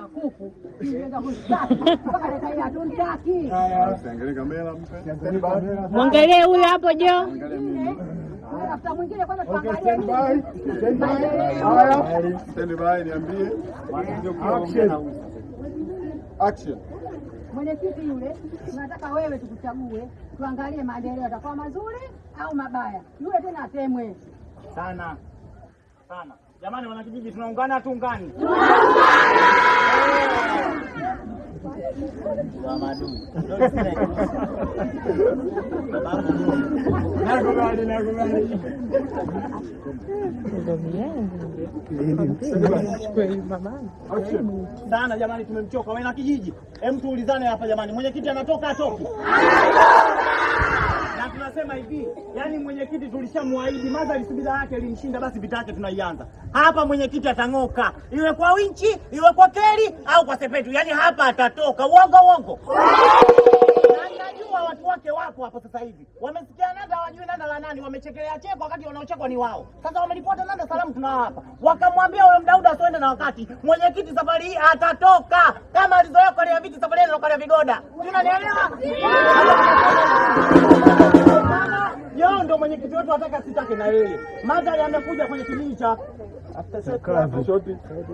wa kuku. Nenda kushtaki. Mpaka dakika hatuntaki. Haya, kamera mpe. Mwangalie huyo hapo Jo. Angalia mimi. Tafuta mwingine kwanza tuangalie. Stand by. Stand by. Haya, stand by niambie. Action. Action. Mwenyekiti yule, tunataka wewe tukuchague, tuangalie maendeleo yatakuwa mazuri au mabaya. Yule tena asemwe. Sana. Sana. Jamani wanakijiji tunaungana tuungani? Nakubali, nakubali. Sana jamani, tumemchoka wana kijiji. Hem, tuulizane hapa jamani, mwenyekiti anatoka atoki? Anatoka! Na tunasema hivi, yani mwenyekiti tulishamwaahidi, madhali subira yake ilimshinda, basi vita yake tunaianza. Hapa mwenyekiti atang'oka, iwe kwa winchi, iwe kwa keli au kwa sepetu. Yani hapa atatoka. Uongo uongo? Na najua watu wake wapo hapo sasa hivi. Wamesikia nanda hawajui nanda la nani, wamechekelea cheko wakati wanaochekwa ni wao. Sasa wamelipota nanda salamu tunao hapa. Wakamwambia yule Mdaudi asiende na wakati. Mwenyekiti safari hii atatoka. Kama alizoea kukalia viti, safari hii anakukalia vigoda. Unanielewa? Yeye ndo mwenyekiti wetu, ataka sitake na yeye. Madhali amekuja kwenye kijiji cha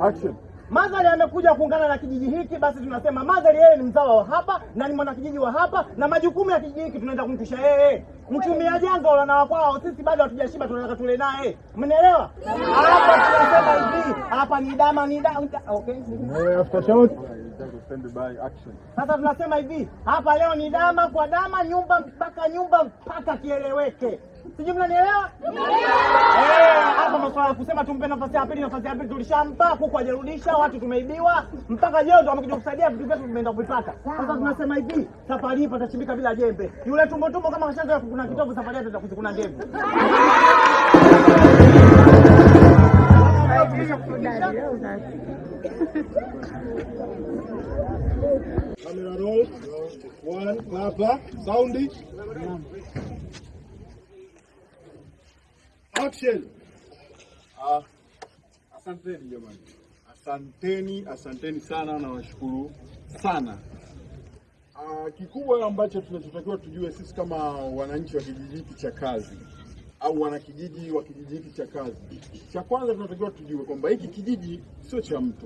Action. Madhali amekuja kuungana na kijiji hiki, basi tunasema Madhali yeye ni mzawa wa hapa na ni mwanakijiji wa hapa, na majukumu ya kijiji hiki tunaenda kumtusha yeye. Mtumia janga na wakwao, sisi bado hatujashiba, tunataka tule naye. Mnaelewa? Hapa tunasema hivi, hapa ni dama ni dama. Okay. After shot. Stand by action. Sasa tunasema hivi, hapa leo ni dama kwa dama, nyumba mpaka nyumba mpaka kieleweke. Sijui mnanielewa? Hapa masuala kusema tumpe nafasi ya pili, nafasi ya pili tulishampa, kuku hajarudisha, watu tumeibiwa, mpaka leo ndo amekuja kusaidia vitu vyetu tumeenda kuvipata. Sasa tunasema hivi, safari hii patachimbika bila jembe. Yule tumbo tumbo kama kashaanza kukuna kitovu, safari hii atakuzikuna ndevu. Camera roll. One, clap, sound. Action. Asanteni jamani. Asanteni, asanteni sana na washukuru sana. Kikubwa ambacho tunachotakiwa tujue sisi kama wananchi wa kijiji hiki cha Kazi au wanakijiji wa kijiji hiki cha Kazi, cha kwanza tunatakiwa tujue kwamba hiki kijiji sio cha mtu,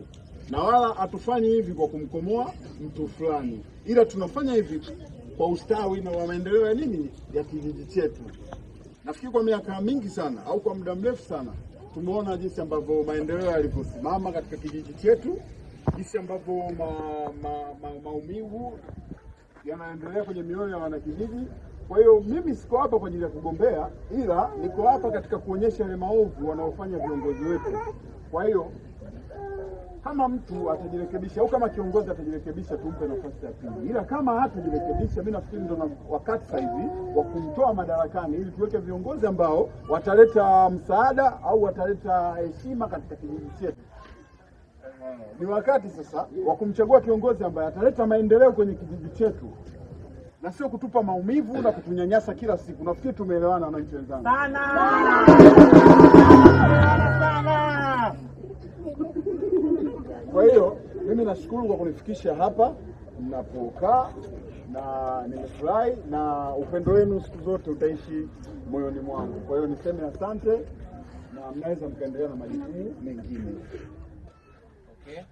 na wala hatufanyi hivi kwa kumkomoa mtu fulani, ila tunafanya hivi kwa ustawi na maendeleo ya nini ya kijiji chetu. Nafikiri kwa miaka mingi sana au kwa muda mrefu sana tumeona jinsi ambavyo maendeleo yalivyosimama katika kijiji chetu, jinsi ambavyo maumivu yanaendelea kwenye mioyo ya wanakijiji. Kwa hiyo mimi siko hapa kwa ajili ya kugombea, ila niko hapa katika kuonyesha yale maovu wanaofanya viongozi wetu. Kwa hiyo kama mtu atajirekebisha au kama kiongozi atajirekebisha, tumpe nafasi ya pili. Ila kama hatajirekebisha, mimi nafikiri ndo wakati sasa hivi wa kumtoa madarakani ili tuweke viongozi ambao wataleta msaada au wataleta heshima katika kijiji chetu. Ni wakati sasa wa kumchagua kiongozi ambaye ataleta maendeleo kwenye kijiji chetu na sio kutupa maumivu na kutunyanyasa kila siku. Nafikiri tumeelewana wananchi wenzangu. Sana. Sana. Kwa hiyo mimi nashukuru kwa kunifikisha hapa mnapokaa, na nimefurahi, na upendo wenu siku zote utaishi moyoni mwangu. Kwa hiyo niseme asante na mnaweza mkaendelea na majukumu mengine. Okay.